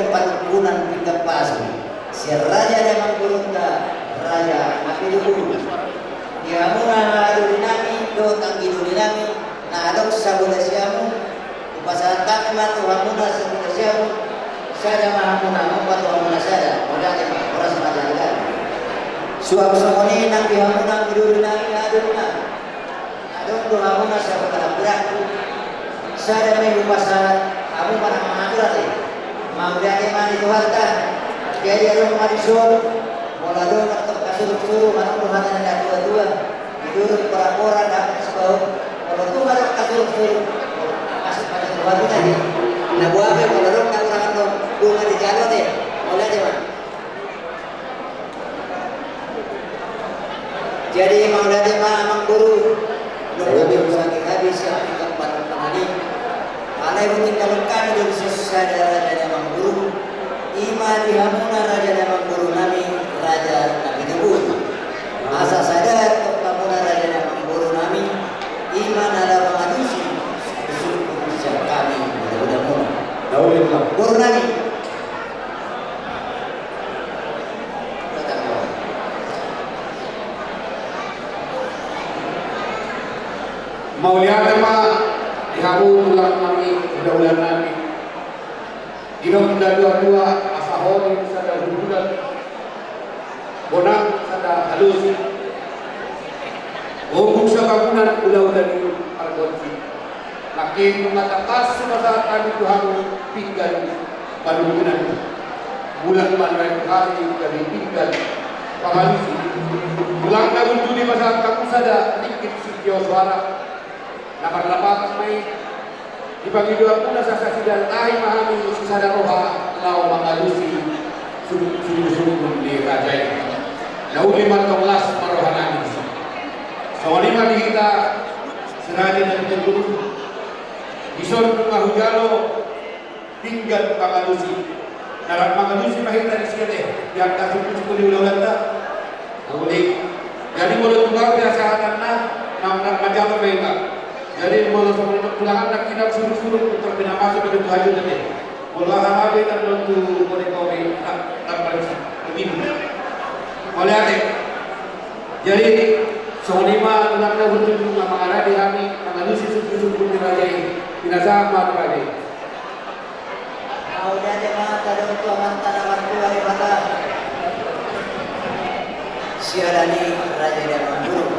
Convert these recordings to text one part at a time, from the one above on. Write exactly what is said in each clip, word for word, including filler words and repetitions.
panungkunan pinggan pasu sian raja ni amangborunta, raja Napedubun. Di hamuna haha doli nami dohot anggi doli nami na adong sabola siamun, hupasahat hami ma tu hamuna sabola siamun, sada ma hamuna, ompa tu hamuna sada. Mauliate ma, horas ma jala gabe. Suang songon i nang di hamuna anggi doli nami, haha doli nami. Adong do hamuna sabola hambirangku, sada ma i hupasahat hamu manang mangatur ate. Mauliate ma di Tuhanta. Jadi adong ma dison, molo adong na tong hasurungsurung, adong do hata ni natuatua: Di durung porapora dapot sibaon. Molo tung adong hasurungsurung, masuk pada Tuhanta i. Na boha pe molo adong na hurang, adong na dijalo ate. Mauliate ma. Jadi mauliate ma amangboru, nunga husanggi habis sian pinggan panungkunan i. Alai hutinggalhon hami do dison sada raja ni amangboru, i ma di hamuna raja ni amangboru nami, raja Napedubun. Asa sada tong hamuna raja ni amangboru nami, i ma na laho mangalusi sungkunsungkun sian hami hulahula muna. Boru nami. Mauliate ma di hamu tulang nami, hulahula nami. Didok natuatua, asa hori sada hundulan, bonang sada halosi. Ombun sabangunan hulahula ni pargonsi. Nangkin nunga tangkas hupasahat hami tu hamu pinggan panungkunan. Mulak ma nuaeng tu hami gabe pinggan pangalusi. Tulang na hundul i, pasahat hamu sada ringgit sitio soara. Na marlapatan ma i. Di pangidoanmuna sasada, tahi ma hami sisada roha laho mangalusi sungkunsungkun ni raja i. Na uli ma antong las ma roha nami. Songon i ma di hita si raja Napedubun. Dison nunga hujalo pinggan pangalusi. Na rap mangalusi ma hita disi ate, di angka sungkunsungkun ni hulahulanta. Jadi molo tulang biasa anak na, na manjalo ma hita. Jadi molo songon i tulang anak, hita suruh-suruh untuk pinamasu pada Tuhan juga ate. Molo aha be kan tu kode-kode, tak tak. Mauliate. Jadi songon i ma tulang na hundul, nunga mangarade hami mangalusi sungkunsungkun ni raja i. Pinasahat ma tu raja i. Mauliate ma tadok tu Amanta na martua Debata. Siala ni raja ni amangboru,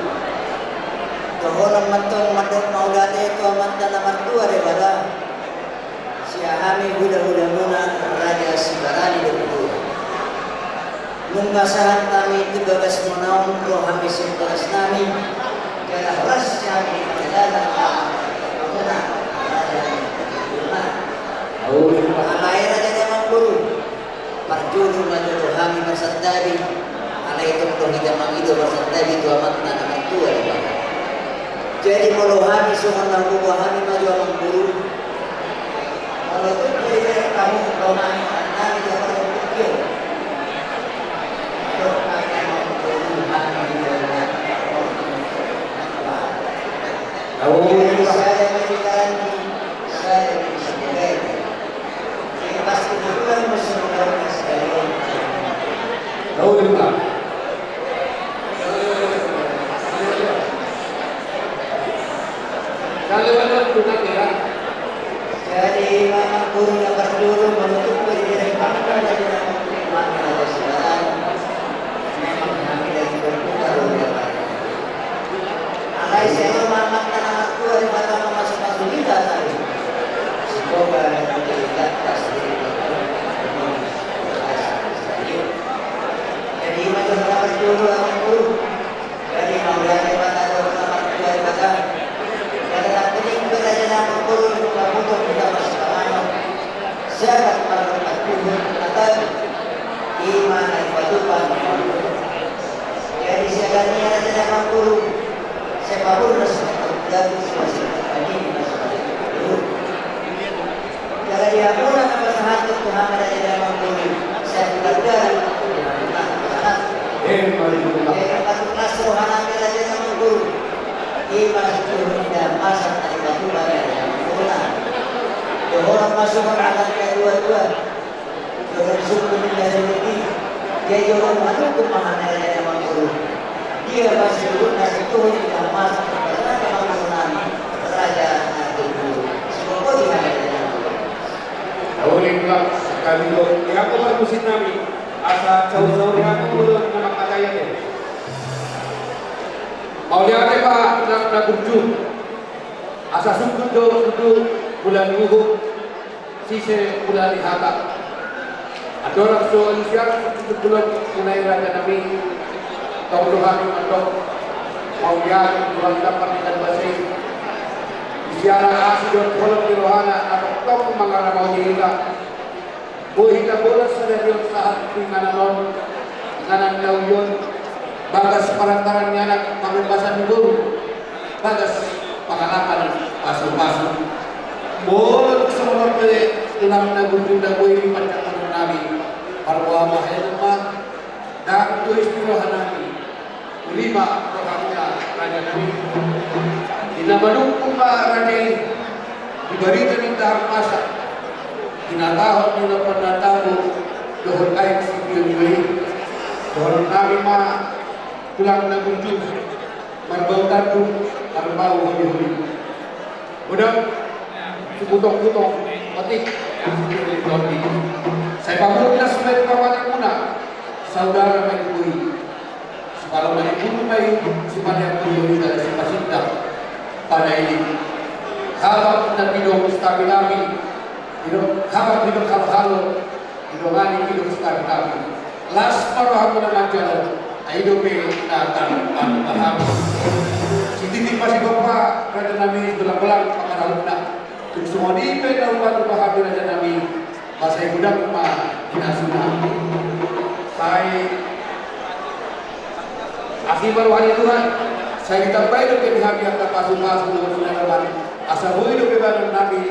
dohonon ma antong mandok mauliate tu Amanta na martua Debata. Sian hami hulahulamuna raja Sibarani Dohot Dua. Nunga sahat hami tu bagasmuna on, ro hami sian bagasnami. Jala horas hami mardalan muna raja ni amangboruna. Alai raja ni amangboru, parjolo ma jolo hami marsantabi. Alai tong do hita mangido marsantabi tu Amanta na martua Debata. Jadi molo hami songon na huboto hami ma jo amangboru. Molo tung pe dibereng hamu roha nami, nami di hamu tingki on. Adong hami amangboru, hami di dalam. Au. Jadi sada ma di Karanti, sada ma di Sumbawa. Jadi pasti kebetulan musim daun sekali. Au, di mana? Jadi amangboru, na parjolo molo tung pe dibereng hamu, jadi amangboru, hami raja Sibarani. Memang hami lagi berputar roda. Alai sai ro ma Amanta na martua Debata mamasumasu hita tadi. Semoga nanti di atas diri. Jadi ima jo na parjolo amangboru. Jadi mauliate ma tadok tu Amanta na martua Debata. Jala nang pe raja ni amangboru, nunga boto hita marsipanganon. Sahat marlompan tu hita, ima na dipatupa ni amangboru. Jadi siala ni raja ni amangboru, sai paboa na sudah terjadi, sudah terjadi, na sudah terjadi. Jala di hamuna na pasahathon tu hami raja ni amangboru, sai hudok dalan tu hamuna na pasahat. Eh, mari kita. Eh, patut las roha nami raja ni amangboru. Ima sitio ni dalan pasahat na dipatupa ni raja ni amangboruna. Dohonon ma songon hata ni natuatua. Dohot sungkun ni na siriki, jadi orang manungkun ma hami raja na mangolu. Dia masih urut na situhun di damas, raja mangolu nami, raja na tunggu. Siboko di hami raja na mangolu. Tahu ni pula, sekali do, di aku parmusin nami, asa jauh-jauh di aku mulu na mangkataya de. Mauliate ma na, na burju, asa sungkun do tutu bulan uhum. Sise ula ni hata. Andorang so disiarahon tutu bulan mulai raja nami. Tong do hami mandok. Mauliate Tuhan dapat dengan basa i. Disiarah asi dohot holong ni rohana, atau tong mangaramoti hita. Boi hita bolas sadari on sahat tu inganan on. Inganan na uli on. Bagas parantaran ni anak, pambasan ni boru. Bagas pangalaman pasu-pasu. Molo songon on pe tulang na burju na boi panjangkonon nami. Parboa ma hena ma. Ndang tuis ni roha nami. Uli ma rohamuna raja nami. Di na manungkun ma raja i. Di barita ni dahar masa. Di na tahu ni na pernah tahu. Dohot aek si pion i. Dohot nami ma tulang na burju. Marbau tandu, marbau holi-holi. Godang, siputong-putong, otik, siputong-putong. Sai pamurnas ma i tu pamanamuna, saudara ma i tu boi. Sipaloman ni bulu ma i, sipalean bulu ma i, dala sipasindak. Pada i, habang na pidong stabi nami, pidong, habang pidong halo-halo, pidong ani pidong stabi nami. Las ma rohamuna manjalo, ai dope na tarpadu paham. Sititi ma sigompa, raja nami, bolang-bolang pangarahutna. Tung songon i pe na umpat paham raja nami, masa i godang ma hinasuna. Sai asi ma roha ni Tuhan, sai ditambai dope di hami angka pasu-pasu dohot sinaraman. Asa boi dope badan nami.